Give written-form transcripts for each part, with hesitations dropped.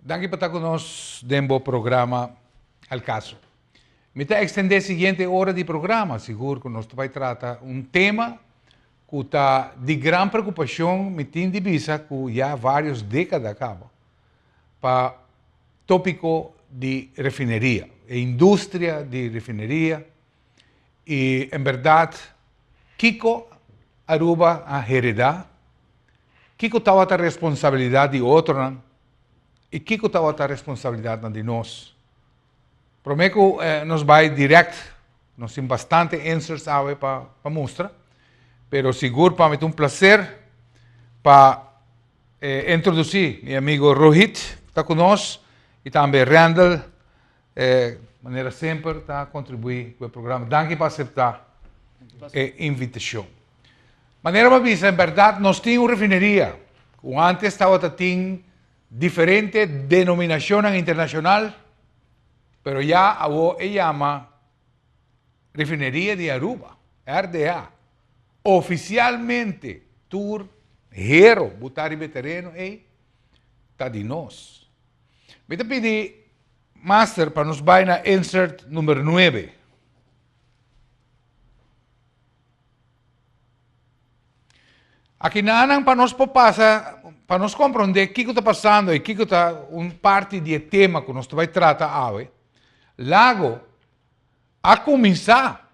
Danki pa ta ku nos den bo programa Al Caso. Mi ta ekstendé siguiente ora di programa, sigur ku nos ta bai trata un tema ku ta di gran preokupashon, mi tin di bisa ku ya vários dékada kaba, pa tópiko di refineria, e industria di refineria i en bèrdat kiko Aruba a heredá, kiko tabata responsabilidat di otronan i kiko tabata responsabilidatnan di nos. Promé ku nos bai dirèkt, nos tin bastante inserts awe pa pa mustra, pero sigur pa mi ta un plaser pa introdusí mi amigo Rohit ku ta ku nos i tambe Randall, manera semper ta kontribuí ku e programa. Danki pa aseptá e invitashon. Manera bo a bisa, en bèrdat nos tin un refineria ku ántes tabata tin Diferente denominacionnan internacional, pero ya awo e yama Refineria di Aruba, RDA. Oficialmente tur hero buta riba e tereno ey ta di nos. Mi ta pidi Master pa nos bay na insert number nuebe. Akinanan pa nos por pasa, pa nos komprondé kiko ta pasando i kiko ta un parti di e tema ku nos ta bai trata awe, Lago a kuminsá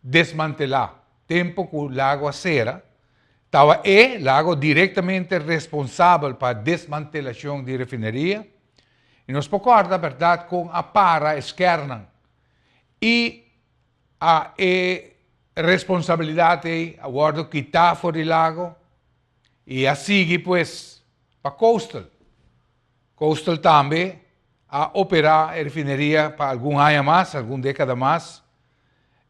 desmantelá tempu ku Lago a sera, tawa e, Lago, direktamente responsabel pa desmantelashon di refineria, i nos por kòrda bèrdat kon a para e skèrnan i A E responsabilidad ei a wordo kita for di Lago y a sigui pues pa Coastal. Coastal tambe a opera e refineria pa algun aña mas, algun decada mas.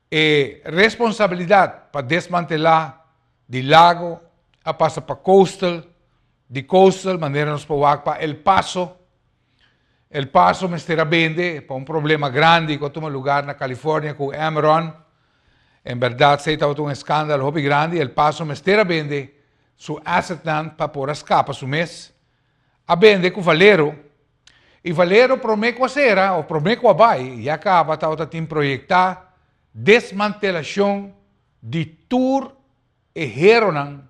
E responsabilidad pa desmantela di Lago a pasa pa Coastal, di Coastal manera nos por wak pa El Paso. El Paso mester a bende pa un problema grandi cu a tuma lugar na California cu Enron. En berdad esey tabata un escandalo hopi grandi. El Paso mester a bende su assetnan pa por a scapa su mes. A bende cu Valero y Valero prome cu a cera of prome cu a bay ya caba tabata tin proyecta desmantelacion di tur E heronan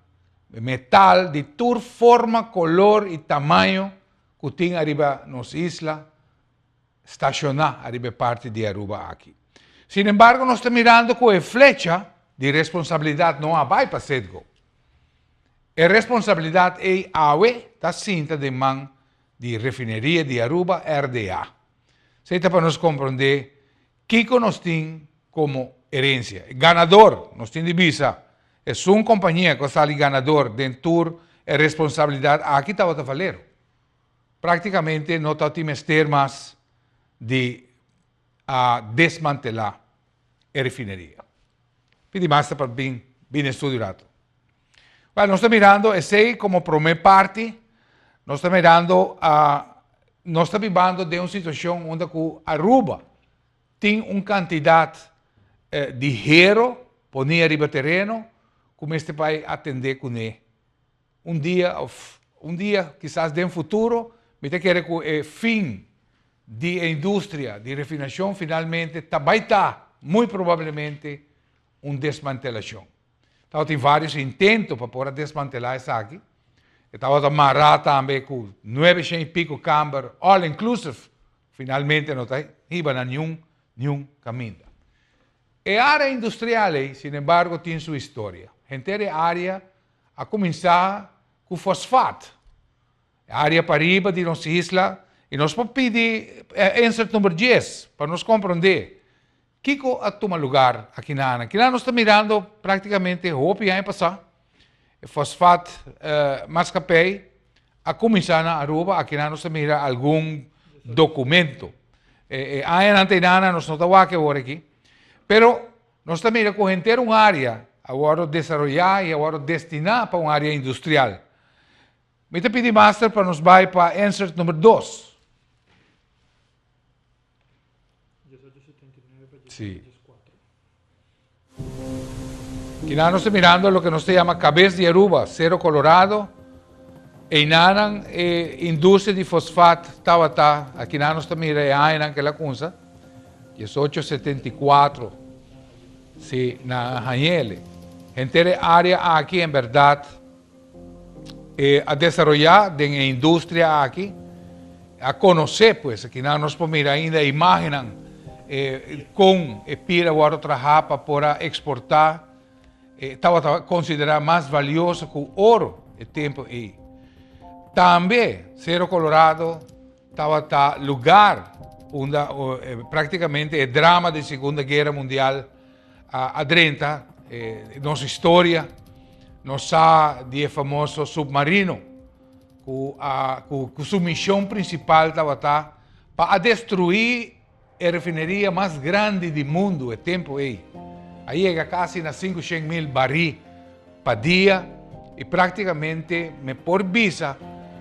metal di tur forma, color y tamaño cu tin ariba nos isla staciona ariba e parti di Aruba aki. Sin embargo nos ta mirando cu e flecha di responsabilidad no a bay pa Citgo. E responsabilidad ey awe ta sinta den man di Refineria di Aruba, RDA. Esey ta pa nos comprende Kiko nos tin komo herensia? E ganador, nos tin di bisa, esun kompania ku a sali ganador den tur e responsabilidat aki tabata Valero. Praktikamente no tabatin mester mas di a desmantelá e refineria. Pidi master pa bin bini estudio rato. Well, nos ta mirando esei komo promé parti, nos ta mirando a nos ta bibando den un situashon unda ku Aruba tin un kantidat di hero poní ariba tereno ku mester bai atendé kuné. Un dia òf un dia kisas den futuro mi ta kere ku e fin di e industria di refinashon finalmente ta bai ta muy probablemente un desmantelashon. Tabatin vários intento pa por a desmantelá esaki. E tabata mará tambe ku nuebe shen i piko kamber all inclusive. Finalmente no ta hiba na niun niun kaminda. E área industrial ei, sinembargo, tin su historia. Henter e área a kuminsá ku fosfat. E área pariba di nos isla i nos por pidi insert number dies pa nos komprondé Kiko a tuma lugar akinan? Akinan nos ta mirando práktikamente hopi aña pasá. E fosfat maskapei a kuminsá na Aruba. Akinan nos ta mira algun dokumento. E añanan ta inana nos no ta wak awor aki. Pero nos ta mira ku henter un área a wòrdu desaroyá i a wòrdu destiná pa un área industrial. Mi ta pidi master pa nos bai pa insert number dos. Sí. Kinan nos ta mirando loke nos ta yama Cabes di Aruba, Cero Colorado. Einan e industria di fosfaat tabata, aki nos ta mira e añanan ku el a kuminsá, 1874, si na Haniele. Henter área aki, en berdat, a desaroyá den e industria aki, a konosé, pues, aki nos por mira ainda imágen ku e pira a traha pa por eksportá, tabata konsiderá mas valioso ku oro e tempu ei. Tambe Sero Colorado tabata lugá unda práktikamente e drama di Segundo Guera Mundial a drenta nos historia, nos sa di famoso supmarino ku su mishon prinsipal tabata pa destruí e refineria mas grandi di mundu e tempu ei. A yega kasi na 500 mil barí pa dia i práktikamente mi por bisa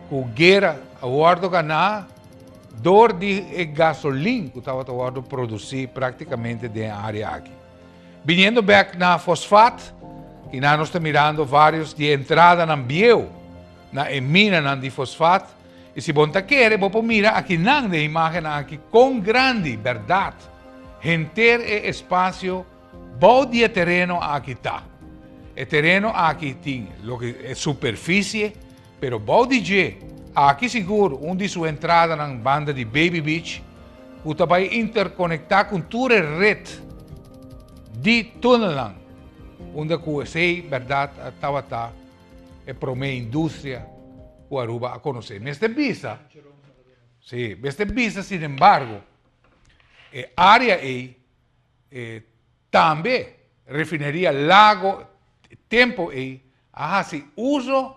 ku guera a wòrdu ganá dor di e gasolin ku tabata wòrdu produsí práktikamente den e área aki. Biniendo bèk na fosfaat, i nos ta mirando vários di entradanan bieu na e minanan di fosfaat, i si bo ta kere, bo mira akinan den imágen aki kon grandi, berdat, henter e espasio bou di e tereno aki ta. E tereno aki tin loke e superfisie, pero bou di dje, aki sigur un di su entradanan banda di Baby Beach, ku ta bai interkonektá ku tur e ret di túnelnan, unda ku esei berdat tabata e promé industria ku Aruba a konosé. Mester bisa, si, mester bisa, sin embargo, e área ei tambe refineria Lago tempu ei a hasi uso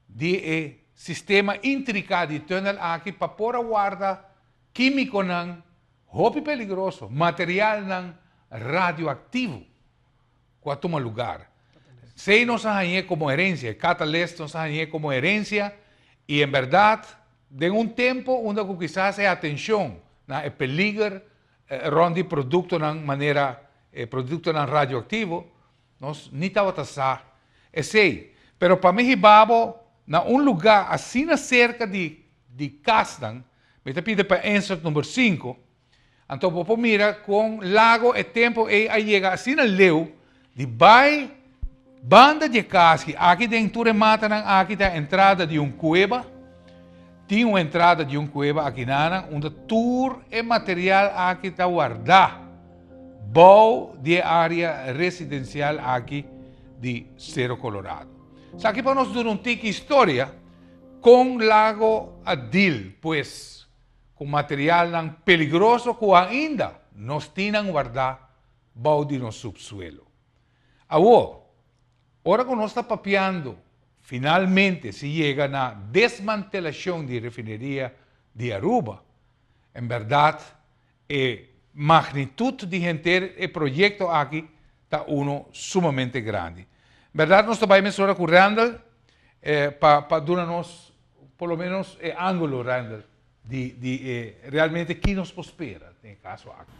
di e sistema intriká di túnel aki pa por a warda kímikonan hopi peligroso, materialnan radioaktivo ku a tuma lugá. Esei nos a hañ'é komo herensia, catalyst nos a hañ'é komo herensia i en berdat, den un tempu unda ku kisas e atenshon na e peliger rònt di produktonan manera produktonan radioaktivo, nos ni tabata sa esei. Pero pa mi hiba bo na un lugá asina serka di kasnan, mi ta pidi pa insert number 5, anto bo mira kon Lago e tempu ei a yega asina leu di bai banda di kas aki den tur e matanan aki ta entrada di un kueba, tin un entrada di un kueba akinan unda tur e material aki ta wardá bou di área residensial aki di Sero Colorado. Esaki pa nos duna un tiki historia kon Lago a deal, pues, ku materialnan peligroso ku ainda nos tin wardá bou di nos subsuelo. Awor, ora ku nos ta papiando, finalmente si yega na desmantelashon di refineria di Aruba, en berdat, e magnitut di henter e proyekto aki ta uno sumamente grandi. Berdat, nos ta bai mesora ku Randall pa duna nos por lo menos e ángulo, Randall, di realmente kiko nos por spera den e kaso aki.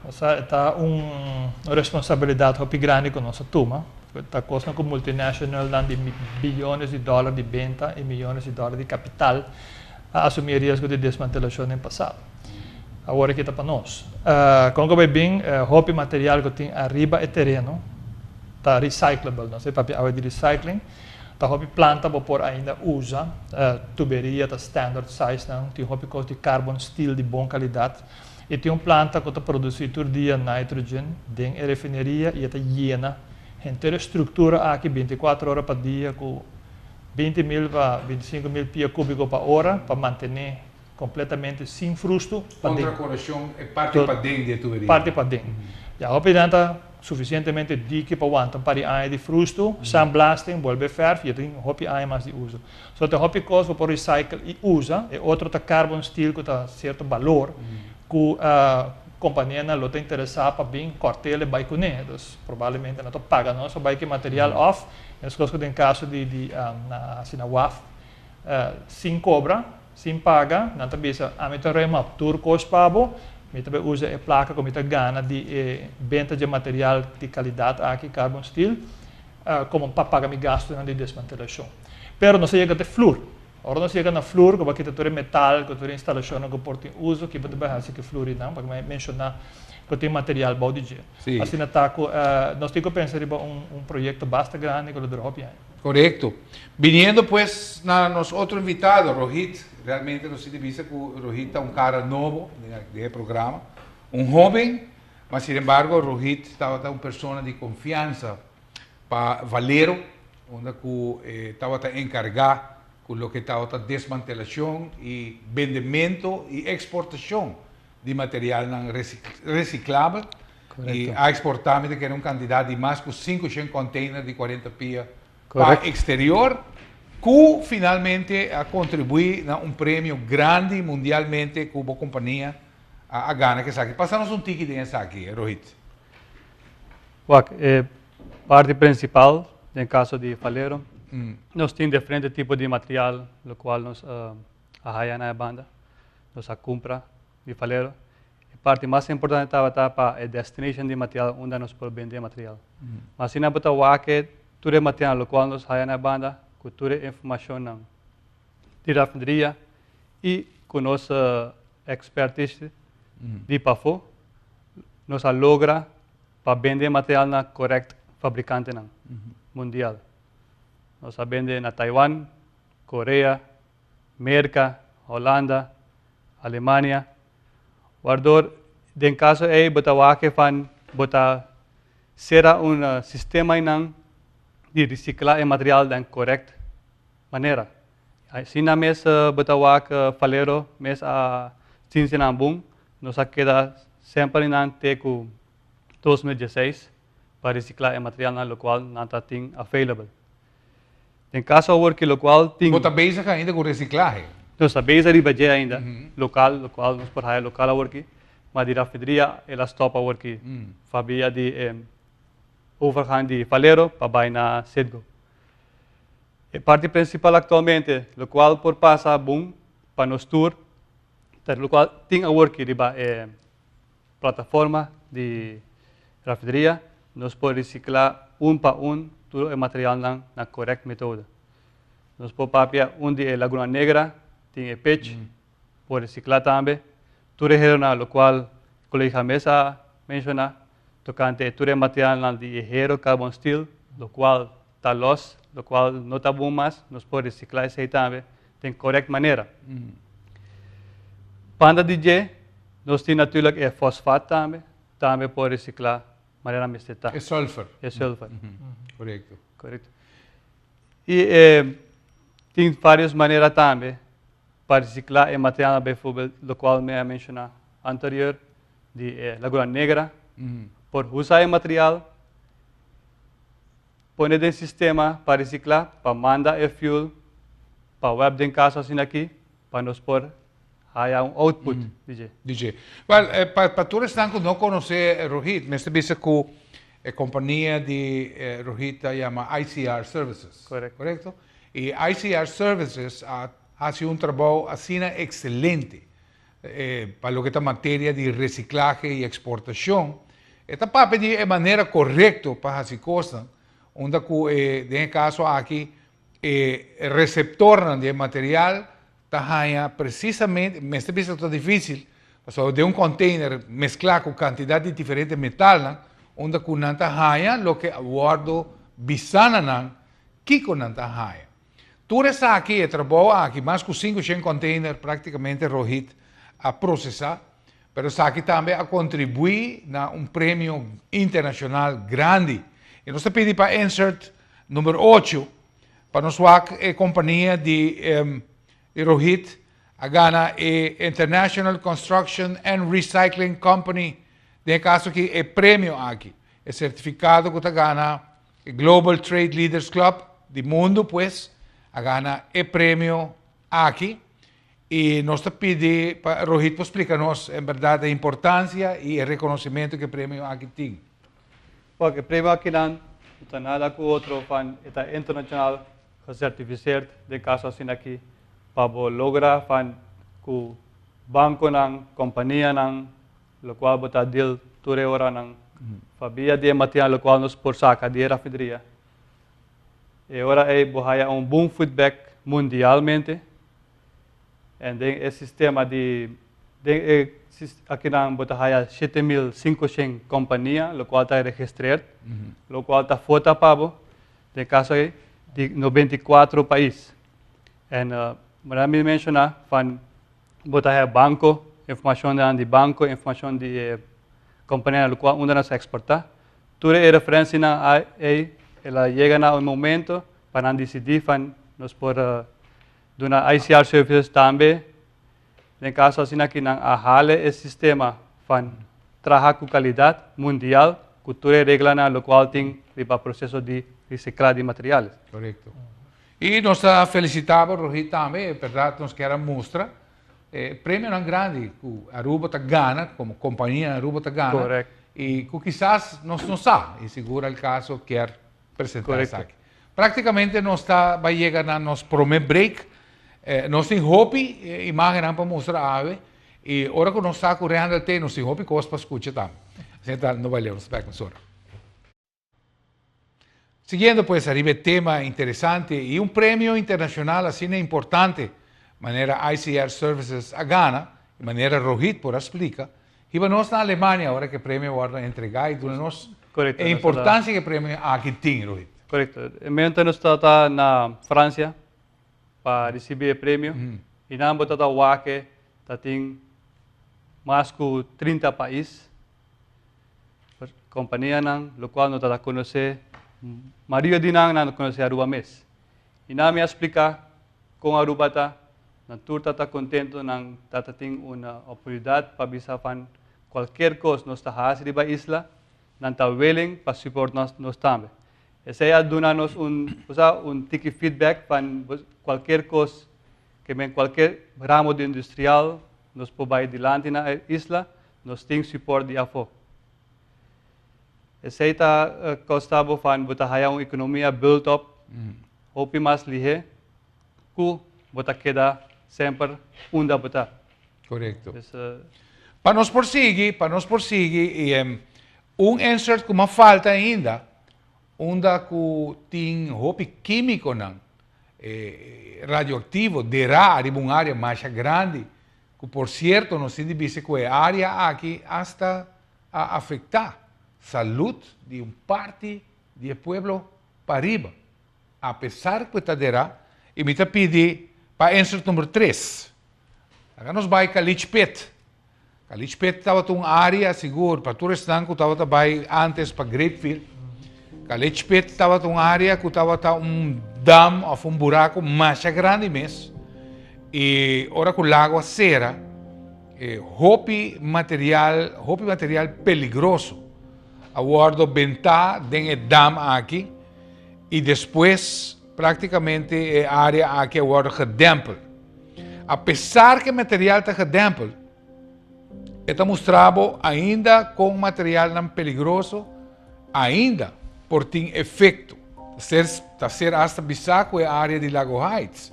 Osea, ta un responsabilidat hopi grandi ku nos a tuma. Ta kos ku multinational di biyones di dòler di benta i miyones di dòler di kapital a asumí riesgo di desmantelashon den pasado. Awor aki ta pa nos. Kon ku bin, hopi material ku tin ariba e tereno ta recyclable. Nos ta papia di recycling. Ta hopi planta bo por ainda usa, tuberia ta standard size nan, tin hopi kos di carbon steel di bon kalidat. I tin un planta ku ta produsí tur dia nitrogen den e refineria i ta yena henter struktura aki 24 ora pa dia ku 20 mil pa 25 mil pia kúbiko pa ora pa mantené kompletamente sin frustu. Kontra koroshon e parti paden di tuberia. Parti paden. Ja, hopi ta sufisientemente diki pa wanta un par di aña di frustu, sandblasting, bolbe verf, i tin hopi aña mas di uso. So tin hopi kos por recycle i usa, e otro ta carbon steel ku ta sierto balor, ku kompanianan lo ta interesá pa bin kòrt'é bai kuné. Dus probablemente nan ta paga nos bai ku material òf, meskos ku den kaso di na asina waf, sin kobra, sin paga, nan ta bisa, ami ta ruim op tur kos pa bo, mi ta usa e plaka ku mi ta gana di e benta di material di kalidat aki, carbon steel, komo pa paga mi gastunan di desmantelashon. Pero nos a yega te flur. Ora nos yega na flur, ku bo a kita tur e metal, ku tur e instalashonnan ku por tin uso, ki bo ta bai hasi ku e flur einan? Pasobra mi a menshoná ku tin material bou di dje. Asina ta ku nos tin ku pensa riba un proyekto basta grandi ku lo dura hopi aña. Korekto. Biniendo pues na nos otro invitado, Rohit. Realmente nos tin di bisa ku Rohit ta un kara nobo den e programa. Un hoben, ma sin embargo Rohit tabata un persona di konfiansa pa Valero, unda ku e tabata enkargá ku loke tabata desmantelashon i bendemento i eksportashon di materialnan resiklabel. I a eksportá mi ta kere un kantidat di mas ku 500 kònteiner di 40 pia pa eksterior, ku finalmente a kontribuí na un premio grandi mundialmente ku bo kompania a gana ku esaki. Pasa nos un tiki den esaki, Rohit. Wak, e parti prinsipal den kaso di Valero, nos tin diferente tipo di material lokual nos a haya na e banda, nos a kumpra di Valero. E parti mas importante tabata pa e destination di material unda nos por bende e material. Ma asina bo ta wak e tur e material lokual nos haya na e banda ku tur e informashonnan di rafineria i ku nos expertise di pafó nos a logra pa bende e material na correct fabricantenan mundial. Nos a bende na Taiwan, Korea, Merca, Holanda, Alemania. Waardoor den caso ey bo ta wak van bo ta cera un sistema eynan di recicla e material den correct manera. Asina mes bo ta wak Valero mes a sinti nan bon. Nos a keda semper eynan te ku 2016 pa recicla e materialnan lokual nan ta tin available. Den kaso awor ki lokual tin. Bo ta bezig ainda ku reciclahe? Nos ta bezig riba dje ainda, lokal, lokual nos por haya lokal awor ki, ma di rafineria el a stop awor ki pabia di e overgang di Valero pa bai na Citgo. E parti principal actualmente, locual por pasa bon pa nos tur, ta locual tin awor ki riba e plataforma di rafineria, nos por recicla un pa un tur e materialnan na correct metode. Nos por papia un di e Laguna Negra tin e pech, por recicla tambe. Tur e heronan locual colega mes a menciona tocante tur e materialnan di e hero carbon steel, locual ta los, locual no ta bon mas, nos por recicla esey tambe den correct manera. Banda di dje, nos tin natuurlijk e fosfaat tambe, tambe por recicla manera mester ta. E sulfur. E sulfur. Correcto. Correcto. Y tin varios manera tambe pa recicla e materialnan, bijvoorbeeld locual mi a menciona anterior di e Laguna Negra, por usa e material, pone den sistema pa recicla, pa manda e fuel pa web den caso asina aki, pa nos por haya un output di dje. Di dje. Wel, pa tur esnan cu no conoce Rohit, mester bisa cu e compania di Rohit ta yama ICR Services. Correcto. Correcto? Y ICR Services a haci un trabou asina excelente pa loke ta materia di reciclahe y exportacion. E ta papia di e manera corecto pa haci cosnan, unda cu den e caso aki e receptornan di e material ta haña precisamente, mester bisa ta dificil, pasobra den un container mezcla cu cantidad di diferente metalnan, unda cu nan ta haña loke a wordo bisa na nan kico nan ta haña. Tur esaki, e trabou aki, mas cu 500 container practicamente Rohit a procesa, pero esaki tambe a contribui na un premio internacional grandi. Y nos ta pidi pa insert number 8, pa nos wak e compania di Rohit a gana e International Construction and Recycling Company, den e caso aki e premio aki, e certificado cu ta gana e Global Trade Leaders Club di mundo, pues, a gana e premio aki. Y nos ta pidi pa Rohit por splica nos en berdad e importancia y e reconocimento cu e premio aki tin. Wak, e premio aki nan no ta nada cu otro van e ta internacional gecertificeerd den caso asina aki pa bo logra van cu banconan, companianan, locual bo ta deal tur e oranan, pabia di e material locual nos por saca di e rafineria. E ora ei bo haya un bon feedback mundialmente. En den e sistema di den e akinan bo ta haya 7500 kompania, lokual ta registreerd, lokual ta vota pa bo, den kaso ei di 94 pais. En manera mi menshoná van bo ta haya banko, informashonnan di banko, informashon di e kompanianan lokual unda nos a eksportá. Tur e referensianan ei el a yega na un momento pa nan disidí van nos por duna ICR Services tambe. Den kaso asina ki nan a hale e sistema van traha ku kalidat mundial ku tur e reglanan lokual tin riba proseso di resiklá di materiales. Korekto. I nos ta felisitá bo Rohit tambe, e bèrdat nos kier a mustra e premionan grandi ku Aruba ta gana, komo kompania Aruba ta gana. Korekto. I ku kisas nos no sa, i sigur al kaso kier presentá esaki. Práktikamente nos ta bai yega na nos promé break. Nos tin hopi imágennan pa mustra awe i ora ku nos sa ku Randall te nos tin hopi kos pa skucha tambe. Asina ta no bai leu, nos ta bèk mesora. Siguiendo pues ariba e tema interesante i un premio internashonal asina importante manera ICR Services a gana i manera Rohit por a splika, hiba nos na Alemania ora ku e premio wòrdu entregá i duna nos e importansia ku e premio aki tin, Rohit. Korekto. E momento nos tabata na Fransia pa risibí e premio i nan bo tabata wak ta tin mas ku 30 pais. Kompanianan lokual no ta ta konosé, mayoria di nan nan no konosé Aruba mes. I nan mi a splika kon Aruba ta, nan tur ta ta kontento, nan ta ta tin un oportunidat pa bisa van kualkier kos nos ta hasi riba isla, nan ta willing pa support nos nos tambe. Esei a duna nos un, bo sa, un tiki feedback van kualkier kos ke men kualkier ramo di industrial nos por bai dilanti na e isla, Nos tin support di afó. Esei ta kosta bo van bo ta haya un ekonomia built up hopi mas lihé ku bo ta keda semper unda bo ta. Korekto. Pa nos por sigui, pa nos por sigui i un insert ku mas falta ainda, unda ku tin hopi kímikonan radioaktivo derá riba un área masha grandi Ku por sierto nos tin di bisa ku e área aki asta a afektá salud di un parti di e pueblo pariba, apesar ku e ta derá, i mi ta pidi pa insert number tres. Laga nos bai Calich Pit. Calich Pit tabata un área sigur pa tur esnan ku tabata bai antes pa Grapefield. Calich Pit tabata un área ku tabata un dam òf un buraku masha grandi mes. I ora ku lago a sera, e hopi material, hopi material peligroso a wòrdu bentá den e dam aki i despues práktikamente e área aki a wòrdu gedèmpel. Apesar ku e material ta gedèmpel, e ta mustra bo ainda kon materialnan peligroso ainda por tin efekto. Ta ser asta bisá ku e área di Lago Heights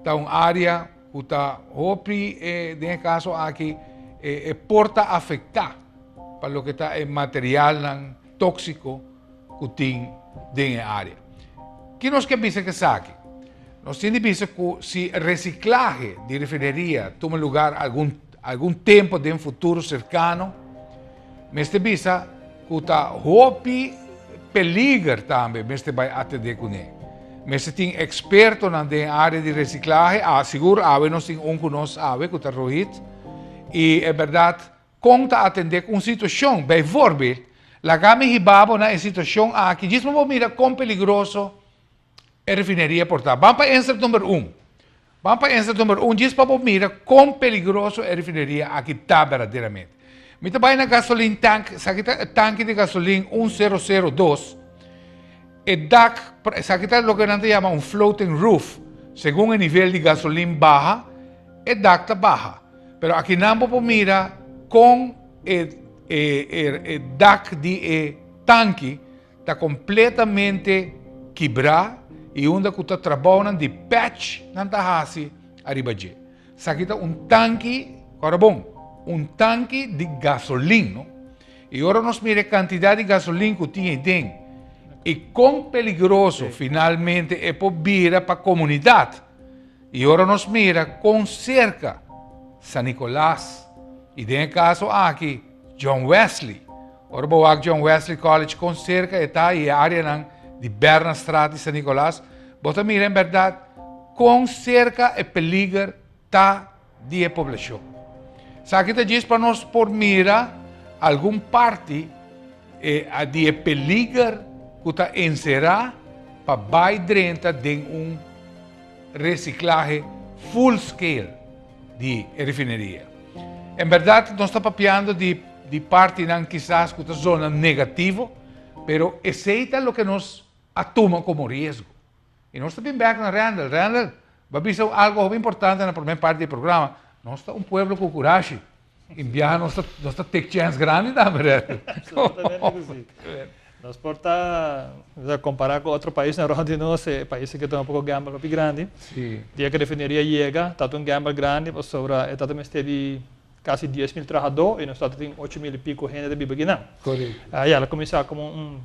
ta un área ku ta hopi, den e kaso aki, e por ta afektá pa loke ta e materialnan tóksiko ku tin den e área. Ki nos ke bisa ku esaki? Nos tin di bisa ku si resiklahe di refineria tuma lugar algun algun tempu den futuro serkano, mester bisa ku ta hopi peliger tambe mester bai atendé kuné. Mester tin ekspertonan den e área di resiklahe, a sigur awe nos tin un ku nos awe ku ta Rohit, i e bèrdat Kon ta atendé ku un situashon? Bijvoorbeeld, laga mi hiba bo na e situashon aki djis pa bo mira kon peligroso e refineria por ta. Ban pa insert number un. Ban pa insert number un djis pa bo mira kon peligroso e refineria aki ta berdaderamente. Mi ta bai na gasolin tank, esaki ta e tanki di gasolin 1002. E dak, esaki ta loke nan ta yama un floating roof. Segun e nivel di gasolin baha, e dak ta baha. Pero akinan bo por mira kon e e e dak di e tanki ta kompletamente kibrá i unda ku ta trabounan di patch nan ta hasi ariba dje. Esaki ta un tanki, kòrda bon, un tanki di gasolin, no? I ora nos mira e kantidat di gasolin ku tin ei den. I kon peligroso finalmente e por bira pa komunidat. I ora nos mira kon serka San Nicolas i den e kaso aki John Wesley, ora bo wak John Wesley College kon serka e ta i e areanan di Bernardstraat i San Nicolas, bo ta mira en bèrdat kon serka e peliger ta di e poblashon. Esaki ta djis pa nos por mira algun parti di e peliger ku ta enserá pa bai drenta den un resiklahe full scale di e refineria. En bèrdat nos ta papiando di di partinan kisas ku ta zona negativo, pero esei ta loke nos a tuma komo riesgo. I nos ta bin bèk na Randall. Randall, bo a bisa algu hopi importante na promé parti di e programa. Nos ta un pueblo ku kurashi. In biaha nos ta nos ta take chèns grandi tambe, Randall. Absolutamente ku si. Nos por ta kompará ku otro paisnan rònt di nos, e paisnan ke tuma poko gambel hopi grandi. Dia ku refineria yega, ta un gambel grandi pasobra e ta ta mester di kasi 10.000 trahadó i nos ta tin 8.000 i piko hende ta biba akinan. Ya, el a kuminsá komo un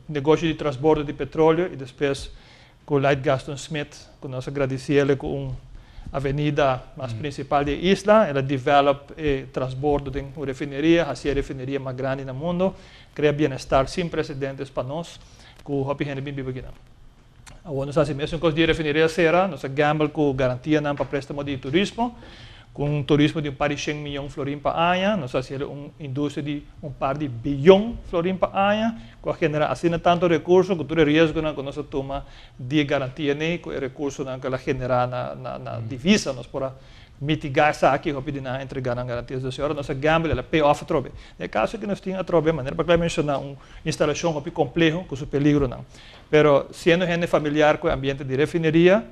negoshi di trasbordo di petroleo i despues ku Light Gaston Smith, ku nos a gradisí el ku un avenida mas prinsipal di e isla. El a develop e trasbordo den un refineria, hasi e refineria mas grandi na mundo, krea bienestar sin presedentes pa nos, ku hopi hende bin biba akinan. Awor nos hasi mesun kos di e refineria sera, nos a gamble ku garantianan pa prestamo di turismo, ku un turismo di un par di shen miyon florin pa aña, nos a hasi un industria di un par di biyon florin pa aña, ku a genera asina tantu rekurso ku tur e riesgonan ku nos a tuma di e garantia nei ku e rekursonan ku el a generá na na divisa nos por a mitigá esaki hopi di nan a entregá nan garantia. Dus e ora nos a gamble el a pay off atrobe. Den e kaso ku nos tin atrobe manera pa kla menshoná un instalashon hopi kompleho ku su peligronan. Pero siendo hende familiar ku e ambiente di refineria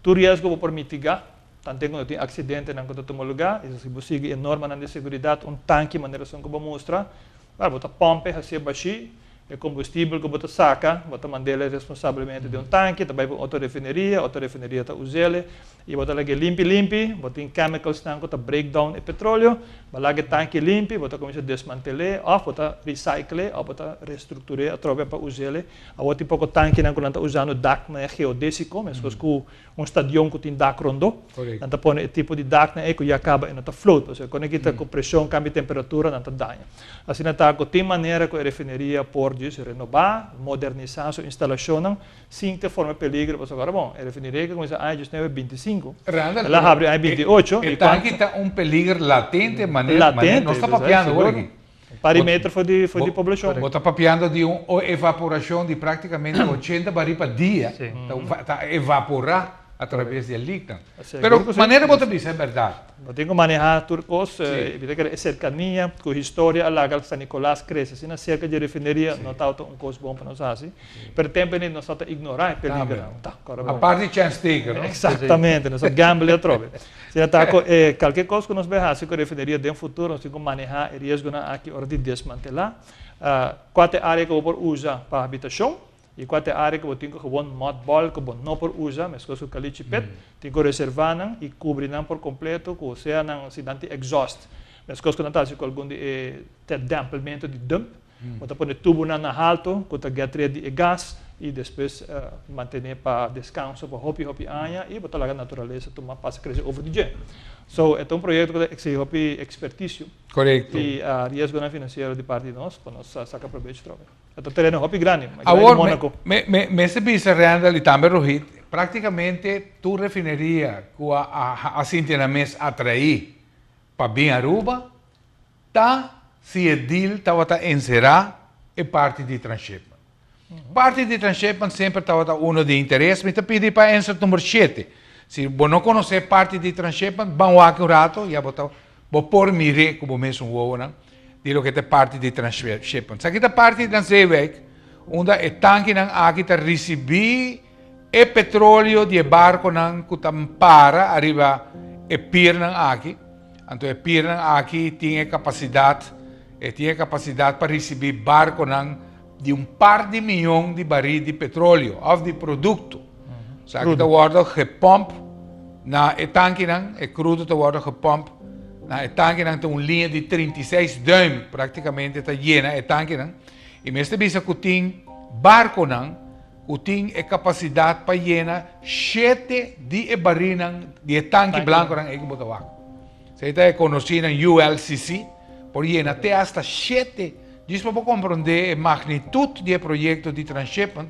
tur riesgo bo por mitigá. Tanten ku no tin aksidentenan ku ta tuma lugá i si bo sigui e normanan di seguridat un tanki manera esun ku bo mustra, Claro, bo ta pòmp e hasié bashí, e kombustibel ku bo ta saka, bo ta mand'el responsablemente den un tanki, ta bai pa un otro refineria, otro refineria ta us'el i bo ta lag'é limpi limpi, bo tin chemicalsnan ku ta break down e petroleo, bo laga e tanki limpi, bo ta kuminsá desmantel'é òf bo ta recycl'é òf bo ta restruktur'é atrobe pa us'el. Awor tin poko tankinan ku nan ta usando dak manera geodésiko, meskos ku Un stadion ku tin dak rondó. Nan ta pone e tipo di daknan ei ku ya kaba e no ta float, pasobra kòne kita ku preshon kambia temperatura nan ta daña. Asina ta ku tin manera ku e refineria por djis renobá, modernisá su instalashonnan sin te forma peligro pasobra ora bon e refineria ke kuminsá aña diesnuebe binti sinku, Randall, el a habri aña 28 e i tanki ta un peliger latente manera manera nos ta papiando awor aki. Un par di meter for di for di poblashon. Bo ta papiando di un evaporashon di praktikamente 80 barí pa dia ta evaporá a traves di e leaknan. Pero manera bo ta bisa e bèrdat. Bo tin ku manehá tur kos. Mi ta kere e serkania ku historia a laga San Nicolas krese asina serka dje refineria no tabata un kos bon pa nos hasi. Pero tempu ei nos tabata ignorá e peligernan. Apart di chance taker, no? Eksaktamente, nos a gamble atrobe. Asina ta ku e kalke kos ku nos bai hasi ku e refineria den futuro nos tin ku manehá e riesgonan aki ora di desmantelá. Kua ta e área ku bo por usa pa habitashon i kua ta e área ku bo tin ku gewoon mudball ku bo no por usa, meskos ku kalichi pit, tin ku reservá nan i kubri nan por kompleto ku sea nan si nan tin exhaust, meskos ku nan ta hasi ku algun di e dèmpelmentu di dump. Bo ta pone tubunan na halto ku ta get red di e gas i despues mantené pa deskanso pa hopi hopi aña i bo ta laga naturalesa tuma pasa krese over di dje. So e ta un proyekto ku ta eksigi hopi ekspertisio i riesgonan finansiero di parti di nos pa nos saka probecho trobe. E ta tereno hopi grandi, mas grandi ku Monaco. Awor mester bisa Randall i tambe Rohit, praktikamente tur refineria ku a sinti nan mes atraí pa bin Aruba Ta si e deal tabata encerá e parti di transshipment. Parti di transshipment semper tabata uno di interes. Mi ta pidi pa insert number shete. Si bo no conoce parti di transshipment, ban wak un rato, ya bo ta bo por mir'é cu bo mesun wowonan di loke ta e parti di transshipment. Esaki ta parti di Zeewijk, unda e tankinan aki ta ricibi e petroleo di e barconan cu ta para ariba e piernan aki. Anto e pirnan aki tin e kapasidat, e tin e kapasidat pa risibí barkonan di un par di miyon di barí di petroleo òf di produkto. Esaki ta wòrdu gepòmp na e tankinan, e krudo ta wòrdu gepòmp na e tankinan, ta un liña di 36 dùim praktikamente ta yena e tankinan. I mester bisa ku tin. Barconan cu tin e capacidad pa yena shete di e barinan di e tanki blanconan ey cu bo ta wak. Esey ta e conocinan ULCC, por yena te hasta shete. Djis pa bo comprende e magnitud di e proyecto di transshipment,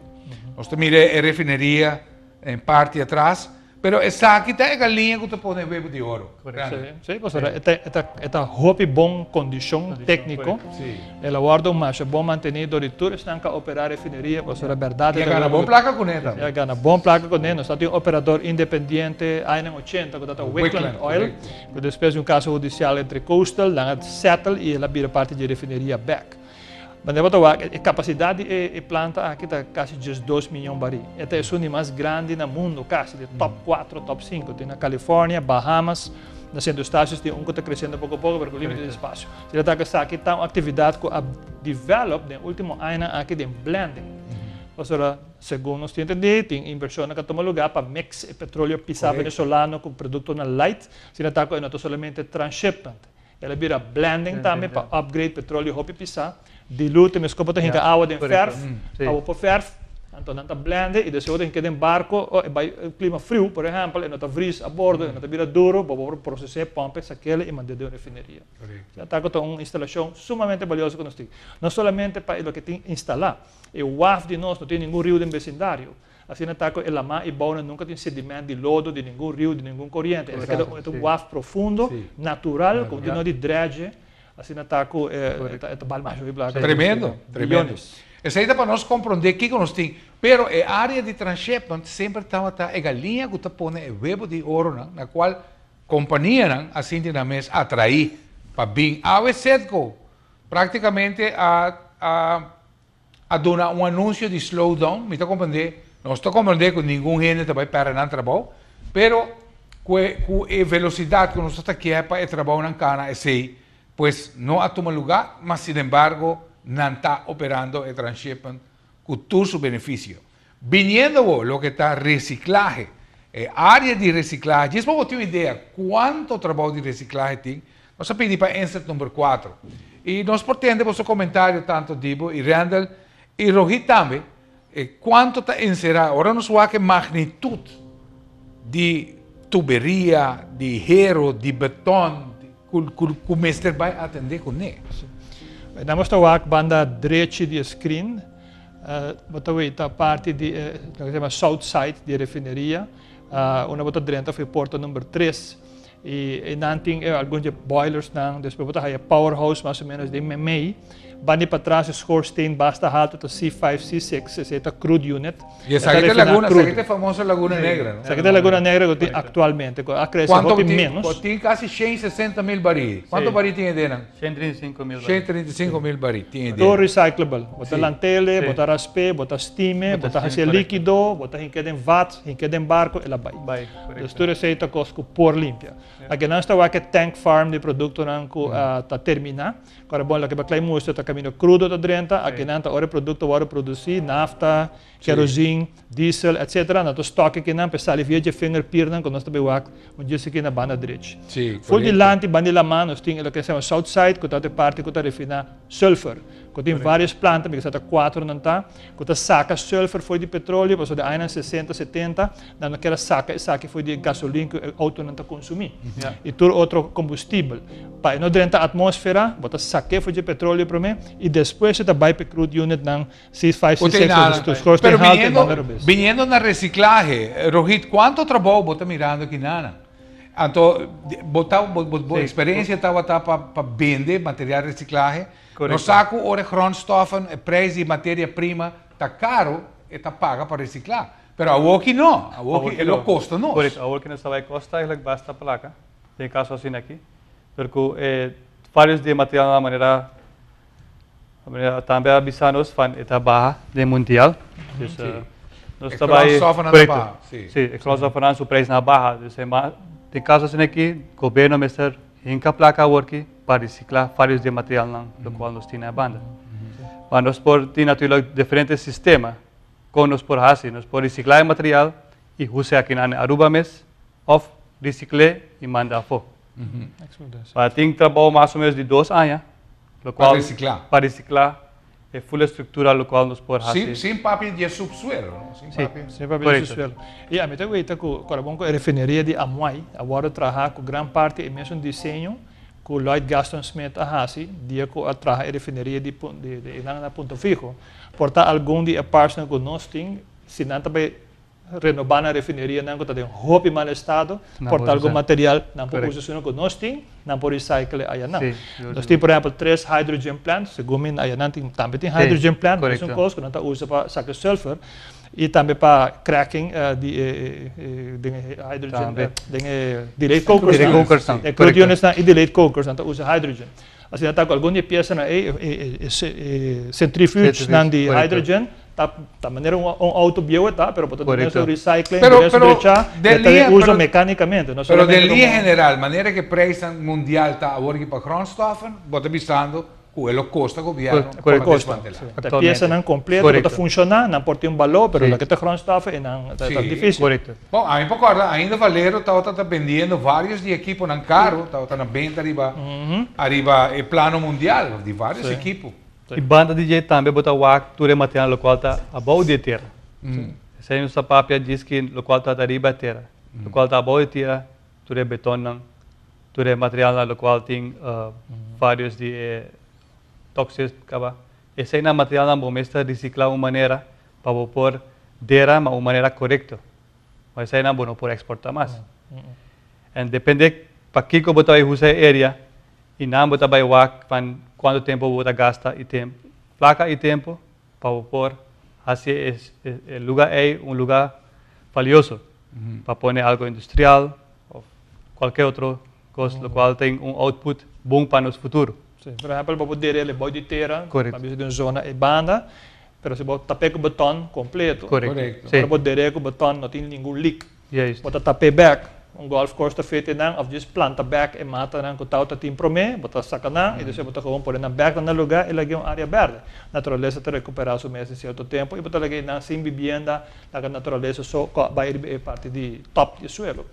nos ta mira e refineria en parti atras, Pero esaki ta e galiña ku ta pone webu di oro. Correcto. Sí, pasobra e ta, e ta, e ta hopi bon kondishon tékniko. Sí. El a wòrdu masha bon mantení dor di tur esnan ku a operá refineria, pasobra bèrdat I a gana bon plaka kuné tambe. I a gana bon plaka kuné. Nos tabatin un operador independiente añanan ochenta ku tabata Wickland Wickland, Oil, korekto. ku despues di un kaso hudisial entre Coastal, nan a settle i el a bira parti di e refineria bèk. Manera bo ta wak, e kapasidat di e planta aki ta kasi 12 miyon barí. E ta esun di mas grandi na mundu, kasi di top 4, top 5. Tin na California, Bahamas, na Sint Eustatius tin un ku ta kresiendo poko poko, pero ku limite di espasio. Si ta ku esaki ta un aktividat ku a develop den ultimo añanan aki den blending. Pasobra segun nos tin entendí, tin invershonnan ku a tuma lugá pa mix e petroleo pisá venezolano ku produktonan light. Asina ta ku e no ta solamente transshipment. El a bira blending tambe pa upgrade petroleo hopi pisa, dilute mesco bo ta hinca awa den verf, awa por verf, anto nan ta blende y despues bo ta hinca den barco, oh e bay clima friu por ehempel e no ta vries a bordo, e no ta bira duro, bo por procese, pompe, sakele y mande den un refineria. Asina ta cu ta un instalacion sumamente balioso cu nos tin. No solamente pa e loke tin instala, e waf di nos no tin ningun riu den becindario. Asina ta ku e lamá i bounan nunka tin sediment di lodo, di ningun riu, di ningun koriente. E ta keda un, e ta un waf profundo, natural, ku no di dredge. Asina ta ku e ta, e ta bal masha hopi plaka. Tremendo, tremendo. Billones. Esei ta pa nos komprondé kiko nos tin. Pero e área di transshipment semper tabata e galiña ku ta pone e webo di oronan na kual kompanianan a sinti nan mes atraí pa bin. Awe Citgo práktikamente a a. A duna un anuncio di slowdown, mi ta comprende, nos ta comprende cu ningun hende ta bay perde nan trabou, pero cu e cu e velocidad cu nos ta kier pa e trabounan cana esey pues no a tuma lugar, mas sinembargo nan ta operando e transshipment cu tur su beneficio. Biniendo bo loke ta reciclahe, e area di reciclahe, djis pa bo tin un idea cuanto trabou di reciclahe tin, nos a pidi pa insert number 4. Y nos por tende boso comentario tanto di bo y Randall y Rohit tambe, e cuanto ta encera, ora nos wak e magnitud di tuberia, di hero, di beton, cu, cu, cu mester bay atende cune. Nan nos ta wak banda drechi di e screen. Bo ta weta parti di e loke se yama south side di e refineria, unda bo ta drenta for e porta number tres i einan tin e algun di e boilersnan, despues bo ta haya powerhouse mas o menos den meimei. Banda di patras e schoorsteen basta haltu ta C5, C6, esei ta crude unit. I esaki ta laguna, esaki ta e famoso Laguna Negra, no? Esaki ta e Laguna Negra ku tin aktualmente, ku a krese hopi ménos. Tin kasi 160 mil barí. Kuantu barí tin e denan? 135 mil barí. 135 mil barí tin e denan. Tur recyclable. Bo ta lantele, bo ta rasp'é, bo ta steam'é, bo ta hasié líkido, bo ta hink'é den vat, hink'é den barko, el a bai. Bai, korekto. Dus tur esei ta kos ku por limpia. Aki nan sta wak e tank farm di produktonan ku ta terminá. Kòrda bon, loke bo klei mustra ta kaminda krudo ta drenta, aki nan ta ora e produkto wòrdu produsí, nafta, kerozin, diesel, etcetera, nan ta stock akinan pa e sali via dje vinger piernan ku nos ta bai wak un djis aki na banda drechi. Ful dilanti banda di laman nos tin e loke se yama south side ku ta e parti ku ta refina sulfur, ku tin varios planta, mi kisa ta kuatro nan ta, ku ta saka sulfur for di petroleo pasobra den añanan sesenta, setenta nan no kier a saka esaki for di e gasolin ku e outonan ta konsumí i tur otro kombustibel. Pa e no drenta atmósfera bo ta sak'é for dje petroleo promé i despues e ta bai pa e crude unit nan Si five, si seis, nada. Dus schoorsteen Pero haalt en viniendo, banda robes. viniendo na reciclahe, Rohit, cuanto trabou bo ta mirando aki nana? Anto, bo ta, bo, bo, bo experiencia tabata pa, pa bende material reciclahe. Correcto. Nos sa cu ora e grondstoffen, e prijs di materia prima ta caro, e ta paga pa recicla. Pero awoki no, awoki e lo costa nos. Correcto, awoki nos ta bay costa eigenlijk basta placa, den caso asina aki. Pero cu e varios di e materialnan manera Tambe a bisa nos van e ta baha den mundial. Dus nos E ta bai grondstoffennan ta baha, si. Si, e grondstoffennan su prijsnan a baha. Dus e ma den kaso asina aki gobierno mester hinka plaka aworki pa recicla varios di e materialnan lokual nos tin na e banda. Ma nos por tin natuurlijk diferente sistema kon nos por hasi. Nos por recicla e material i huse aki na Aruba mes of recicl'e i manda afo. Pa tin trabou mas o menos di 2 aña. Lokual Pa recicla. Pa recicla. E full structura locual nos por haci. Sin papia di subsuelo, no? Sin papia. Sin papia di subsuelo. Y ami ta weta cu ora bon cu e refineria di Amuay a wordo traha cu gran parti e mesun diseño cu Lloyd Gaston Smith a haci dia cu a traha e refineria di di einan na Punto Fijo. Por ta algun di e partsnan cu nos tin, si nan ta bay renoba nan refinerianan cu ta den hopi mal estado, por ta algun material nan por usa sino cu nos tin, nan por recycle ayanan. Nos tin por ehempel tres hydrogen plant, segun mi ayanan tin tambe tin hydrogen plant, mesun cos cu nan ta usa pa saca sulfur y tambe pa cracking di e den e hydrogen den e delayed cokers nan, e crude units nan y delayed cokers nan ta usa hydrogen. Asina ta cu algun di e piesanan ey, e centrifuge nan di hydrogen, ta ta manera un auto bieu e ta, pero bo ta duna su recycling, duna su drecha, e ta den uso mecanicamente. No Pero den linea general, manera cu e prijsnan mundial ta awor aki pa grondstoffen, bo ta bisando cu e lo costa gobierno pa desmantela. Ta piesanan completo cu ta funciona, nan por tin un balor, pero loke ta grondstoffen eynan ta dificil. Bon, ami por corda ainda Valero tabata ta bendiendo varios di equiponan caro, tabata na benta riba ariba e plano mundial di varios equipo. Y banda di dje tambe bo ta wak tur e material locual ta abou di e tera. Esey nos ta papia djis ki locual ta ariba e tera. Locual ta abou di tera, tur e betonnan, tur e materialnan locual tin varios di e toxis caba. Eseynan materialnan bo mester recicla un manera pa bo por dera ma un manera corecto. Ma eseinan bo no por exporta mas. En depende pakico bo ta bay usa e area y nan bo ta bay wak van cuanto tempo bo ta gasta y tempo, placa y tempo pa bo por haci e luga ey un luga valioso pa pone algo industrial of cualkier otro cos locual tin un output bon pa nos futuro. Sí, por ehempel bo por dera el boy di tera, pa bisa di un zona e banda, pero si bo tap'é ku beton kompleto, ora bo der'é ku beton no tin ningun leak. Bo ta tap'é bèk, un golf course ta fete nan òf djis planta bèk e matanan ku tau ta tin promé, bo ta saka nan i despues bo ta gewoon pone nan bèk na nan lugá i lag'é un área bèrdè. Naturalesa ta rekuperá su mes den sierto tempu i bo ta lag'é nan sin bibienda, laga naturalesa so bai riba e parti di tòp di e suelo.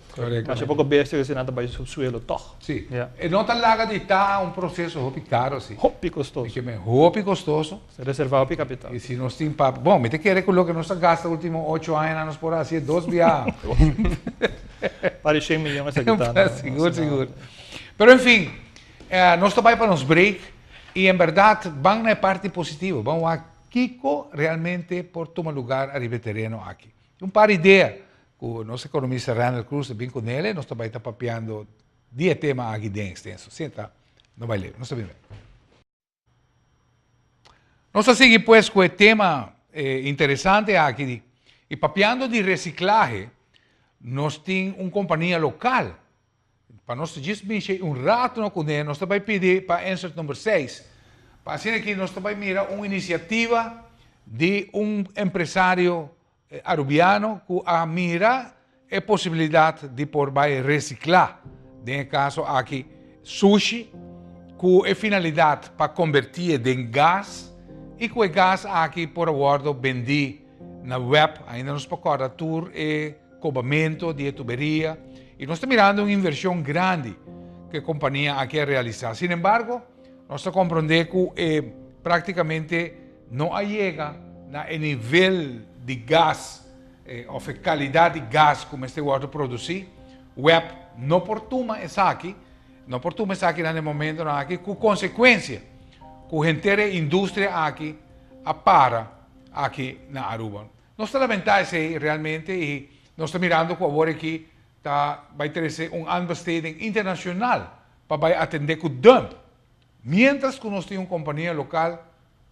Masha poko bestia ku esei nan ta bai subsuelo tòg. Sí. E no ta laga di ta un proseso hopi karo si. Hopi kostoso. Mi ke men hopi kostoso. Se reserva hopi kapital. I si nos tin pa, bon, mi ta kere ku loke nos a gasta ultimo ocho añanan nos por hasi e dos biaha. Par di shen miyon esaki ta, no? Sigur, sigur. Pero en fin, nos ta bai pa nos break i en bèrdat ban na e parti positivo, ban wak kiko realmente por tuma lugar ariba e tereno aki. Un par idea ku nos ekonomista Randall Cruz ta bin ku nele, nos ta bai ta papiando di e tema aki den ekstenso. Sinta, no bai leu. Nos ta bin bek. Nos ta sigui pues ku e tema interesante aki di i papiando di resiklahe, nos tin un kompania lokal. Pa nos ta djis mishi un rato no kuné, nos ta bai pidi pa insert number seis. Pa asina aki nos ta bai mira un inisiativa di un empresario Arubiano ku a mira e posibilidat di por bai resiklá, den e kaso aki sushi, ku e finalidat pa kombertié den gas i ku e gas aki por a wòrdu bendí na web. Ainda nos por kòrda tur e kobamentu di e tuberia i nos ta mirando un invershon grandi ku e kompania aki a realisá. Sinembargo, nos ta komprondé ku e praktikamente No a yega na e nivel di gas of e calidad di gas cu mester wordo produci. Web no por tuma esaki, no por tuma esaki na e momentonan aki cu consecuencia cu henter e industria aki a para aki na Aruba. Nos ta lamenta esey realmente y nos ta mirando cu awor aki ta bay trece un aanbesteding internacional pa bay atende cu dump. Mientras cu nos tin un compania local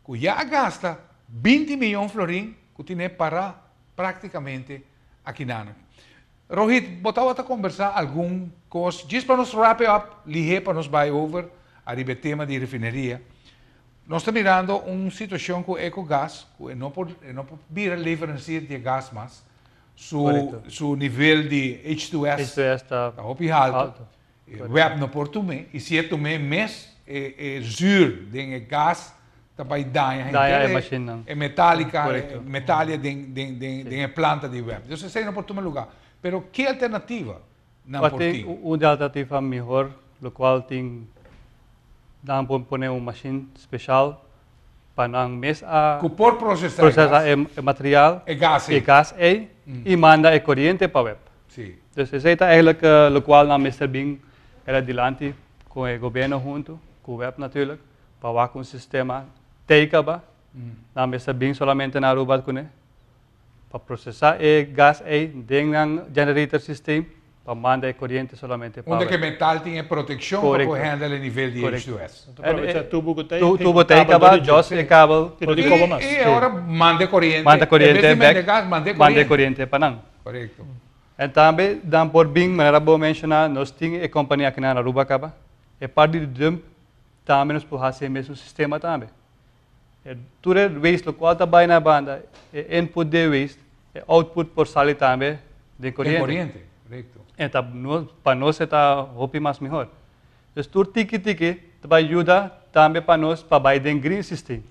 cu ya a gasta 20 miyon florin cu tine para practicamente akinan. Rohit, bo tabata conversa algun cos, djis pa nos wrap it up lihe pa nos bay over ariba e tema di refineria. Nos ta mirando un situacion cu Ecogas, cu e no por, e no por bira leverancier di e gas mas. Su, su nivel di H2S H2S ta ta hopi halto. E web no por tum'é i si e tum'é mes e e zuur den e gas ta bai daña henter e metalika e metalia den den den den e planta di web. Dus esei no por tuma luga. Pero ki alternativa nan por tin? Un di alternativa mihor lokual tin nan por pone un mashin speshal. Pa nan mes a Ku por prosesá e prosesá gas. e material, E gas e ei. Gas ei, i manda e koriente pa web. Dus esei ta eigenlijk lokual nan mester bin era dilanti ku e gobièrnu huntu, ku web natuurlijk, pa wak un sistema tei kaba. Nan mester bin solamente na Aruba kuné pa prosesá e gas ei den nan generator systeem pa manda e koriente solamente pa Unda ku web. e metal tin e protekshon pa por handle e nivel di H2S. Anto aprovecha tubo ku ta ei, Tubo ta ei kabel kaba, dor di dje. jos e kabel. Tira di koba mas. I ora manda e koriente, Manda en koriente bes di manda bek, e gas, manda e manda e koriente. Koriente pa nan. En tambe dan por bin, manera bo menshoná, nos tin e kompania aki na Aruba kaba. E parti di dump tambe nos por hasi e mesun sistema tambe. E tur e waste lokual ta bai na banda, e input di e waste, e output por sali tambe den Den koriente. Koriente, korekto. En ta nos, pa nos e ta hopi mas mihor. Dus tur tiki tiki ta bai yuda tambe pa nos pa bai den green system.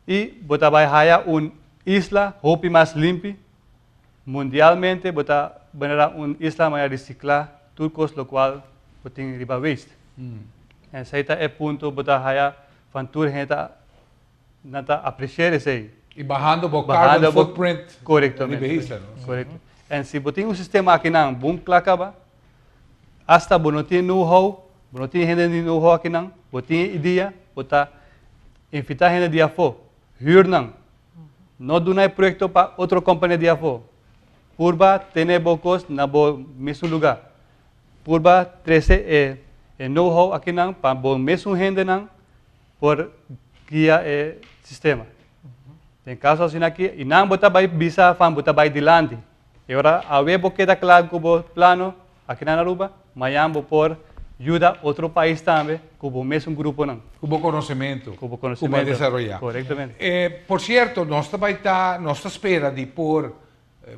I bo ta bai haya un isla hopi mas limpi. Mundialmente bo ta manera un isla manera risiklá tur kos lokual bo tin riba waste. En esei ta e punto bo ta haya van tur hende ta nan ta apresiá esei. I bahando bo Bahando carbon bo footprint Korektamente. Riba e isla, no? Korekto. En si bo tin un sistema akinan bon kla kaba, asta bo no tin know-how, bo no tin hende di know-how akinan, bo tin e idea, bo ta invitá hende di afó, hür nan. No duna e proyekto pa otro kompania di afó. Purba tene bo kos na bo mesun lugá. Purba trese e e know-how akinan pa bo mesun hendenan por guia e sistema. Den kaso asina aki, i nan bo ta bai bisa van bo ta bai dilanti. E ora awe bo keda kla ku bo plano akinan na Aruba, mañan bo por yuda otro pais tambe ku bo mesun gruponan. Ku bo konosementu. Ku bo Ku bo a konosementu. Desaroyá. Korektamente. Por sierto, nos ta bai ta, nos ta spera di por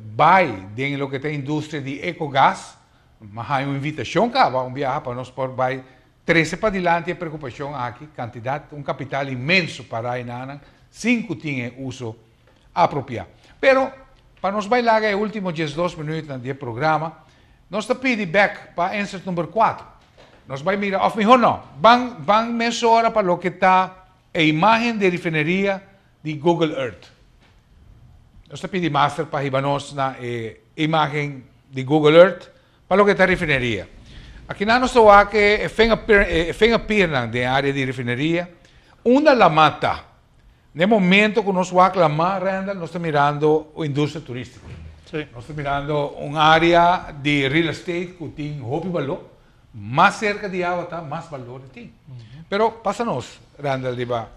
bai den loke ta industria di ecogas. M'a haña un invitashon kaba un biaha pa nos por bai trese padilanti e preokupashon aki, kantidat, un kapital inmenso para enanan sin ku tin e uso apropiá. Pero, pa nos bai laga e último 12 minütnan di e programa, nos ta pidi bèk pa insert number 4. Nos bai mira, òf mihó no, ban ban mesora pa loke ta e imágen di e refineria di Google Earth. Nos ta pidi master pa hiba nos na e imágen di Google Earth pa loke ta refineria. Akinan nos ta wak e e fingerprintnan den e área di refineria, unda lamá ta. Na e momento ku nos wak lamá, Randall, nos ta mirando un industria turístiko. Nos ta mirando un área di real estate ku tin hopi balor. Mas serka di awa ta, mas balor e tin. Pero pasa nos, Randall, riba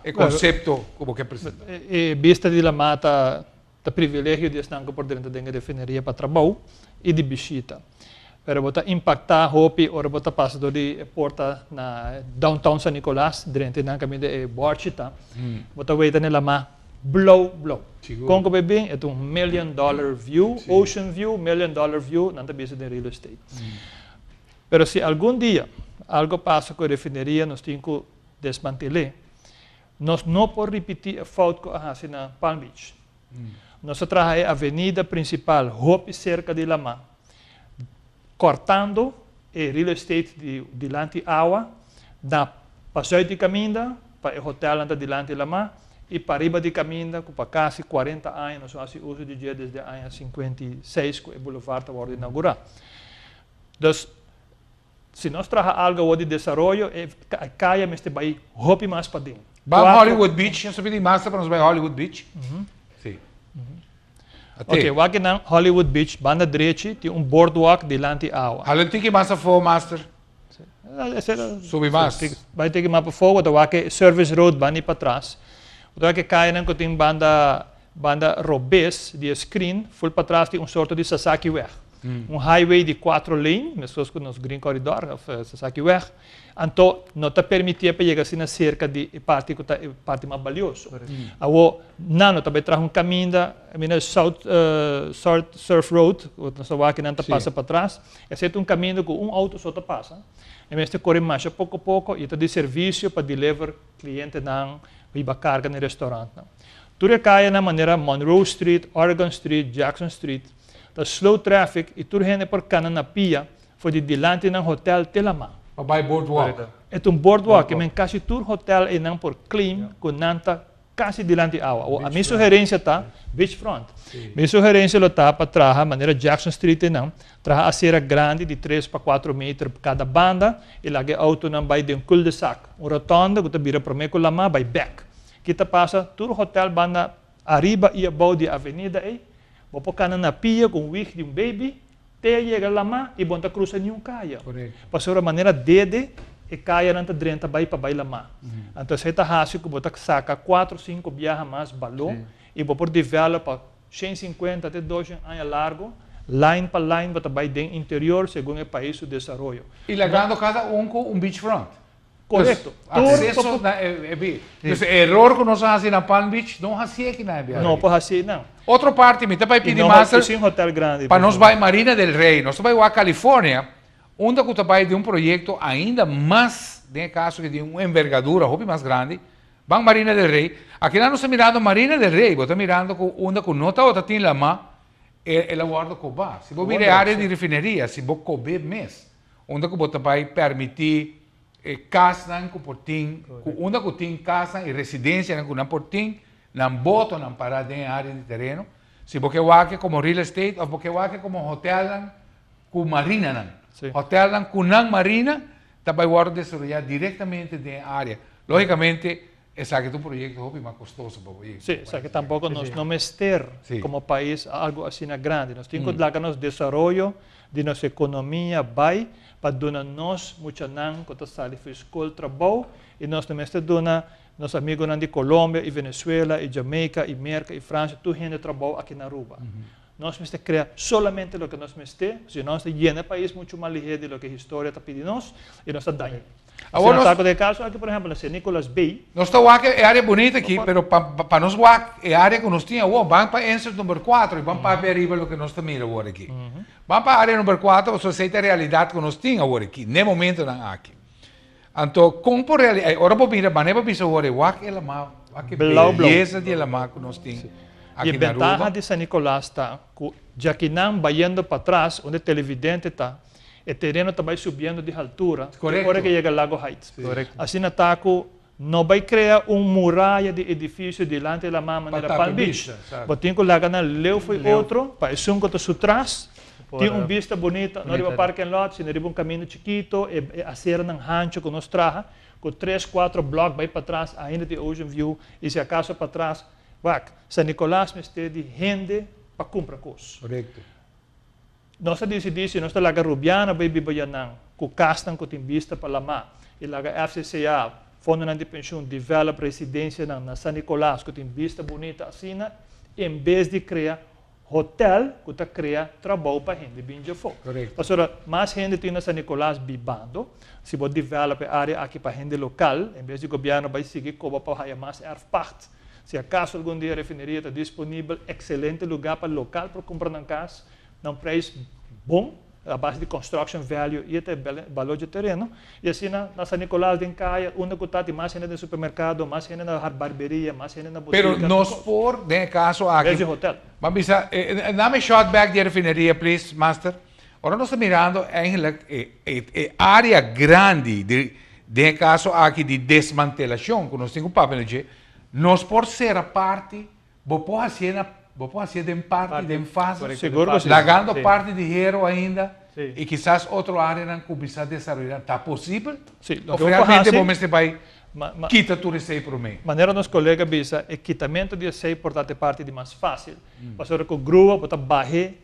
e konsepto ku bo ke presentá. E bista di lamá ta ta privilegio di esnan ku por drenta den e refineria pa trabou i di bishita. Pero bo ta impaktá hopi ora bo ta pasa dor di e porta na downtown San Nicolas, drenta nan kaminda e bòrchi ta, bo ta weita na e lamá blou blou. Kon ku bo e bin? E ta un million dollar view, ocean view, million dollar view, nan ta bisa den real estate. Pero si algun dia algo pasa ku e refineria nos tin ku desmantel'é. Nos no por ripití e fout ku a hasi na Palm Beach. Nos a traha e avenida prinsipal hopi serka di lamá, kòrtando e real estate di dilanti awa na pasùit di kaminda pa e hotèlnan ta dilanti lamá i pariba di kaminda ku pa kasi 40 aña nos a hasi uso di dje desde aña 56 ku e boulevard a wòrdu inaugurá. Dus si nos traha algu awor di desaroyo e kaya mester bai hopi mas paden. Ban Hollywood Beach, nos ta pidi master pa nos bai Hollywood Beach. Si. Ok, wak nan Hollywood Beach, banda drechi tin un boardwalk dilanti awa. Hala un tiki mas afó, master. Subi mas. Bai tiki mas pafó, bo ta wak e service road banda patras. Bo ta wak e kayanan ku tin banda banda robes di e screen, ful patras tin un sorto di Sasakiweg. Un highway di cuatro lane, meskos ku nos Green Corridor of Sasakiweg. Anto no ta permitié pa yega asina serka di e parti ku ta e parti mas balioso. Awor, nan no ta bai traha un kaminda, I mean, South South Surf Road, ku nos ta wak nan ta pasa patras, esei ta un kaminda ku un outo so ta pasa. E mester kore masha poko poko i e ta di servisio pa deliver klientenan riba karga na e restaurantnan. Tur e kayanan manera Monroe Street, Oregon Street, Jackson Street ta slow traffic i tur hende por kana na pia for di dilanti nan hotel te lamá. Pa bai boardwalk. E ta un boardwalk, ke men kasi tur hotel einan por claim ku nan ta kasi dilanti awa. Awor, mi sugerencia ta, beachfront. Mi sugerencia lo ta pa traha manera Jackson Street einan, traha acera grandi di tres pa cuatro meter cada banda y laga e autonan bai den cul-de-sac, un rotonde cu ta bira prome cu lama bai bek. Ki ta pasa? Tur hotel banda ariba y abou di e avenida ei, bo por cana na pia cu un wig di un baby Te a yega lamá i bo no ta krusa niun kaya. Pasobra manera dede e kayanan ta drenta bai pa bai lamá. Anto esei ta hasi ku bo ta saka kuatro sinku biaha mas baló i bo por develop pa 150 te 200 aña largo, line pa line bo ta bai den interior segun e pais su desaroyo. I lagando kada un ku un beachfront. Korekto. Akseso na e beach. Dus e eror ku nos a hasi na Palm Beach, no hasié aki na e biaha. No por hasié nan. Otro parti, mi ta bai pidi master pa nos bai Marina del Rey. Nos ta bai wak California, unda ku ta bai den un proyekto ainda mas, den e kaso ke tin un envergadura hopi mas grandi. Ban Marina del Rey. Akinan nos ta mirando Marina del Rey, bo ta mirando ku unda ku no tabata tin lama, el a wòrdu kobá. Si bo mira e área di refineria, si bo kob'é mes, Unda ku bo ta bai permití e kasnan ku por tin, ku unda ku tin kasnan i residensianan ku nan por tin nan botonan pará den e área di tereno. Si bo ke wak komo real estate òf bo ke wak komo hotelnan ku marinanan. Hotelnan ku nan marina ta bai wòrdu desaroyá direktamente den e área. Lógikamente esaki ta un proyekto hopi mas kostoso pa bo yega. Sí, esaki tampoco nos no mester como pais algo asina grandi. Nos tin cu laga nos desaroyo di nos economia bay pa duna nos muchanan cu ta sali for school trabou y nos no mester duna nos amigonan di Colombia y Venezuela y Jamaica y Merca y Francia tur hende trabou aki na Aruba. Nos mester crea solamente loke nos mester, si no nos ta yena e pais mucho mas lihe di loke historia ta pidi nos y nos ta daña. Awor nos. Ta den e caso aki, por ehempel, na San Nicolas Bay. Nos ta wak e area bunita aki, pero pa nos wak e area cu nos tin awor, ban pa insert number cuatro y ban papia ariba loke nos ta mira awor aki. Ban pa area number cuatro pasobra esey ta e realidad cu nos tin awor aki, n'e momentonan aki. Anto, con por reali, ora bo mira, manera bo bisa awor, e wak e lama, wak e belleza di e lama cu nos tin aki na Aruba. E bentaha di San Nicolas ta cu djakinan bayendo patras, unda e televidente ta, E tereno ta bai subiendo di haltura te ora ke yega Lago Heights. Asina ta ku no bai krea un muraya di edifisio dilanti di laman manera Palm Beach. Bo tin ku laga nan leu fo'i otro pa esun ku ta su tras tin un bista bunita, no riba parking lot sino riba un kaminda chikito, e aseranan hancho ku nos traha ku tres kuatro blòk bai patras ainda tin Ocean View i si akaso patras wak San Nicolas mester di hende pa kumpra kos. Nos a disidí si nos ta laga Rubiana bai biba yanan ku kasnan ku tin bista pa lamá i laga FCCA, fondonan di penshun, develop residensianan na San Nicolas ku tin bista bunita asina en bes di krea hotel ku ta krea trabou pa hende bin djafó. Pasobra mas hende tin na San Nicolas bibando, si bo develop e área aki pa hende lokal en bes di gobièrnu bai sigui koba pa haya mas erfpacht. Si akaso algun dia refineria ta disponibel, ekselente lugá pa lokal por kumpra nan kas. Na un prijs bon, a base di construction value y e ta e balor dje tereno. Y asina na San Nicolas den caya, unda cu ta tin mas hende den supermercado, mas hende na barberia, mas hende na botica. Pero nos por, den e caso aki, Bes di hotel. Ban bisa, dame e shot back di e refineria please, master. Ora nos ta mirando eigenlijk e area grandi di, den e caso aki di desmantelacion cu nos tin cu papia na dje, nos por cera parti. Bo por hacié na, bo por hacié den parti, den fase, Sigur ku si. lagando parti di hero ainda i kisas otro areanan kuminsá desaroyá. Ta posibel? Si, Of loke bo por realmente hasi, bo mester bai ma, ma, kita tur esei promé? manera nos kolega bisa, e kitamento di esei por ta e parti di mas fásil. Pasobra ku grua bo ta bah'é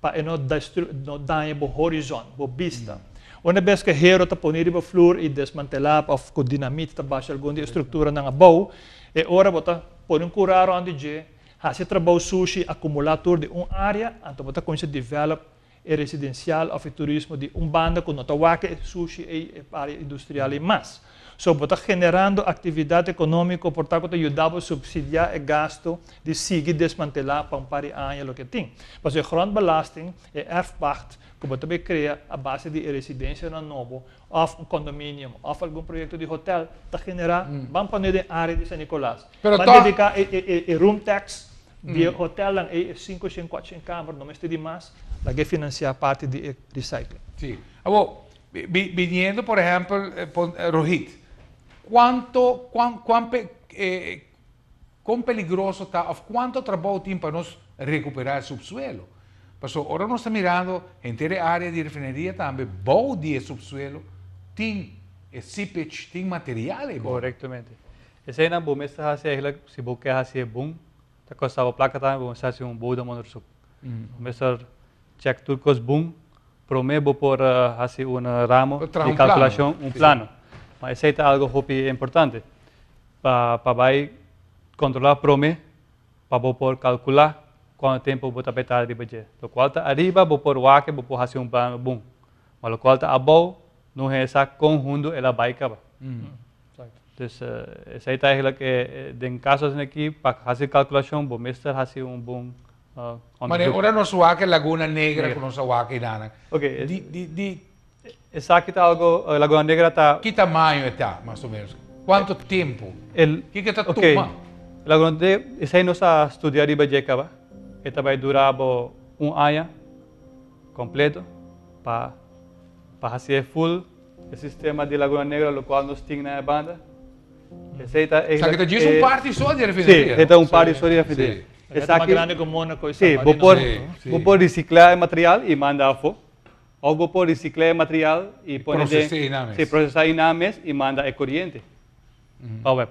pa e no destru, no daña bo horizon, bo bista. Una bes ku e hero ta pone riba flur i desmantelá òf ku dinamit ta basha algun di e strukturanan abou, e ora bo ta pone un kurá rònt di dje, hasi e trabou sushi, akumulá tur di un área, anto bo ta kuminsá develop e residensial òf e turismo di un banda ku no ta wak e sushi ei, e área industrial ei mas. So bo ta generando aktividat ekonómiko por ta ku ta yuda bo supsidiá e gasto di sigui desmantelá pa un par di aña loke tin. Pasobra e grondbelasting, e erfpacht ku bo ta bay krea a base di e residensianan nobo òf un condominium òf algun proyekto di hotel ta generá, ban pone den área di San Nicolas. Pero Ban tòg. dediká e room tax di e hotelnan ei, e sinku shen, kuater shen kamer, no mester di mas, laga e finansiá parti di e recycling. Sí. Awor, Biniendo, por ehempel, Rohit, cuanto, cuan, cuan con peligroso ta of cuanto trabou tin pa nos recupera e subsuelo? Paso ora nos ta mirando henter e area di refineria tambe, bou di e subsuelo tin e seepage, tin material ei bou. Correctamente. Eseinan bo mester haci eigenlijk, si bo ke haci e bon, ta costa bo placa tambe, bo mester haci un bodemonderzoek. Bo mester check tur cos bon, prome bo por haci un ramo di calculacion, un plano. Ma esey ta algo hopi importante, pa bay controla prome pa bo por calcula cuanto tempo bo ta bay tarda riba dje. Locual ta ariba bo por wak bo por haci un plano bon, ma locual ta abou no hende sa con hundo el a bay caba. Dus esey ta eigenlijk den caso asina aki pa haci calculacion bo mester haci un bon Mane ora nos wak e Laguna Negra ku nos a wak einan. Ok. Di di di Esaki ta algo, Laguna Negra ta. Ki tamaño e ta, mas o menos? Kuantu tempu? El. Kiko ta tuma? Ok. Laguna Negra, esei nos a studia riba dje kaba. E ta bai dura bo un aña kompleto pa pa hasi e full e sistema di Laguna Negra lokual nos tin na e banda. Esei ta Esaki ta djis un parti so di refineria, Sí, esei ta un parti so di refineria. Esaki ta mas grandi ku Monaco i San Marino. Sí, bo por recicla e material i manda afó. Òf bo por recicla e material i pone den. Procesá einan mes. Sí, procesá einan mes i manda e koriente pa web.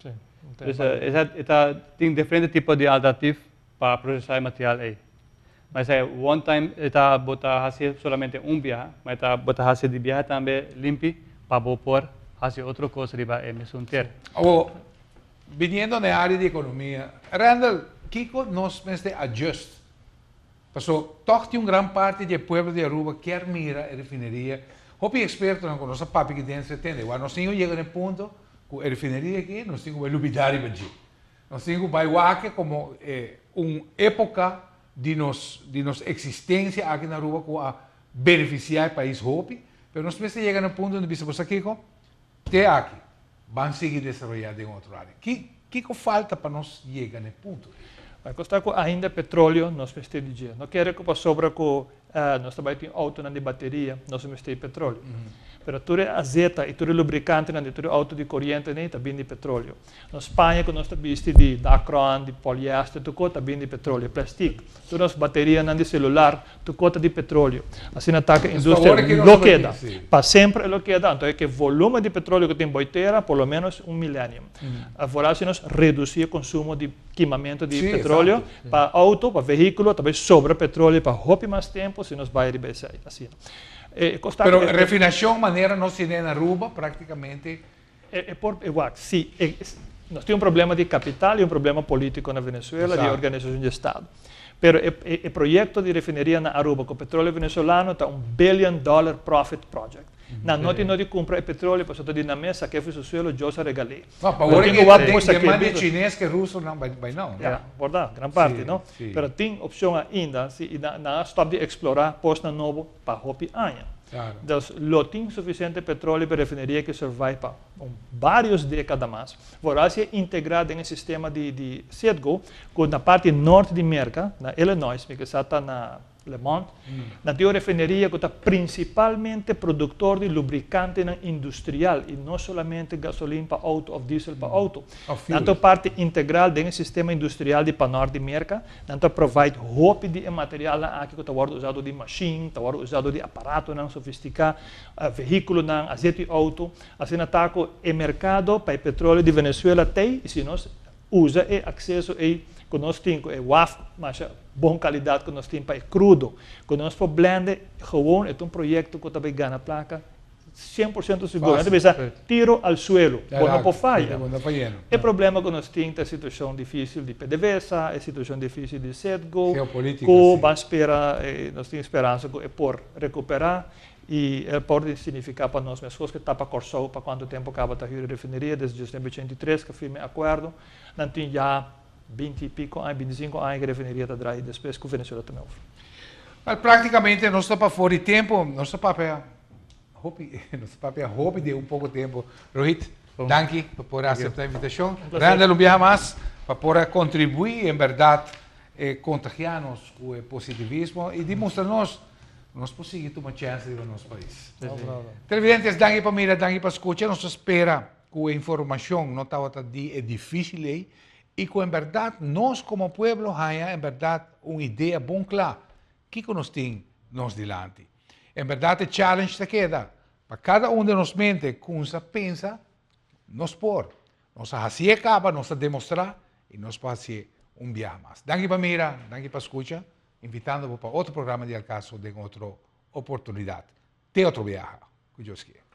Sí. Dus e ta tin diferente tipo di alternatif pa procesá e material ei. Ma esei one time e ta bo ta hasi solamente un biaha, ma e ta bo ta hasi di biaha tambe limpi pa bo por hasi otro kos riba e mesun tera. Awor, biniendo na e área di ekonomia, Randall, kiko nos mester adjust? Paso tòg tin un gran parti di e pueblo di Aruba kier mira e refineria. Hopi ekspertonan ku nos a papia aki den se tende, wak nos tin ku yega na e punto ku e refineria aki nos tin ku bai lubidá riba dje. Nos tin ku bai wak komo un époka di nos di nos eksistensia aki na Aruba ku a benefisiá e pais hopi, pero nos mester yega na un punto di bisa bo sa kiko? Te aki, ban sigui desaroyá den otro área. Ki kiko falta pa nos yega na e punto ei? Bai kosta ku ainda petróleo nos mester di dje. No kere ku pasobra ku nos ta bai tin outonan di bateria nos mester di petróleo. Pero tur e azeta i tur e lubrikantenan di tur e outo di koriente nei ta bin di petróleo. Nos paña ku nos ta bisti di dacron, di polyester, tur kos ta bin di petróleo, plèstik. Tur nos baterianan di selular, tur kos ta di petróleo. Asina ta ku e industria lo keda. Pa semper e lo keda. Anto e ke volumen di petróleo ku tin boi tera, por lo ménos un milenium. Aforá si nos redusí e konsumo di kimamentu di petróleo pa outo, pa vehíkulo, ta bai sobra petróleo pa hopi mas tempu si nos bai riba esei. Asina. Pero refinashon manera nos tene na Aruba práktikamente. E por, e wak, si e, nos tin un problema di capital y un problema politico na Venezuela di organisacion di estado. Pero e, e, e proyecto di refineria na Aruba cu petroleo venezolano ta un billion dollar profit project. Nan no tin no di cumpra e petroleo pasobra ta di nan mes saque fu su suelo, Dios a regal'é. No, pa ora que de, de man di chines que ruso nan bai, bai no. Ja, borda, gran parti, no? Pero tin opcion ainda, si, y nan, nan a stop di explora posnan nobo pa hopi aña. Dus lo tin suficiente petroleo pa e refineria ki survive pa un varios decada mas. Vooral si e integra den e sistema di di Citgo cu na parti norte di Merca, na Illinois, mi kisa ta na Lemont, nan tin un refineria cu ta principalmente productor di lubricantenan industrial y no solamente gasolin pa auto of diesel pa auto. Nan ta un parti integral den e sistema industrial di panort di Merca. Nan ta provide hopi di e materialnan aki ku ta wòrdu usá dor di mashin, ta wòrdu usá dor di aparatonan sofistiká, vehíkulonan, azet di outo. Asina ta ku e merkado pa e petróleo di Venezuela t'ei i si nos usa e akseso ei ku nos tin ku e waf masha bon kalidat ku nos tin pa e krudo ku nos por blende gewoon e ta un proyekto ku ta bai gana plaka 100% sigur. Nan ta bisa tiro al suelo, bo no por faya. E problema ku nos tin ta e situashon difisil di PDVSA, e situashon difisil di Citgo, ku ban spera, nos tin speransa ku e por rekuperá i e por signifiká pa nos meskos ku ta pa Kòrsou pa kuantu tempu kaba ta hür e refineria desde 1983 ku a firma e akuerdo. Nan tin ya 20 i piko aña, 25 aña ku e refineria ta drai despues ku Venezuela tuma over. Wel, praktikamente nos ta pafó di tempu, nos ta papia Hopi, nos papia hopi den un poko tempo. Rohit, danki pa por acepta invitacion. Randall, un biaha mas pa por a contribui en berdad eh, contagia nos cu e positivismo y di mustra nos. Nos por sigui tuma chèns riba nos pais. Televidentes, danki pa mira, danki pa skucha. Nos ta spera ku e informashon no tabata di e difísil ei i ku en bèrdat nos komo pueblo haña en bèrdat un idea bon kla kiko nos tin nos dilanti. En bèrdat e challenge ta keda pa kada un den nos mente kumsa pensa nos por. Nos a hasié kaba, nos a demostrá i nos por hasié un biaha mas. Danki pa mira, danki pa skucha, invitando bo pa otro programa di Al Caso den otro oportunidat. Te otro biaha, ku Dios kier.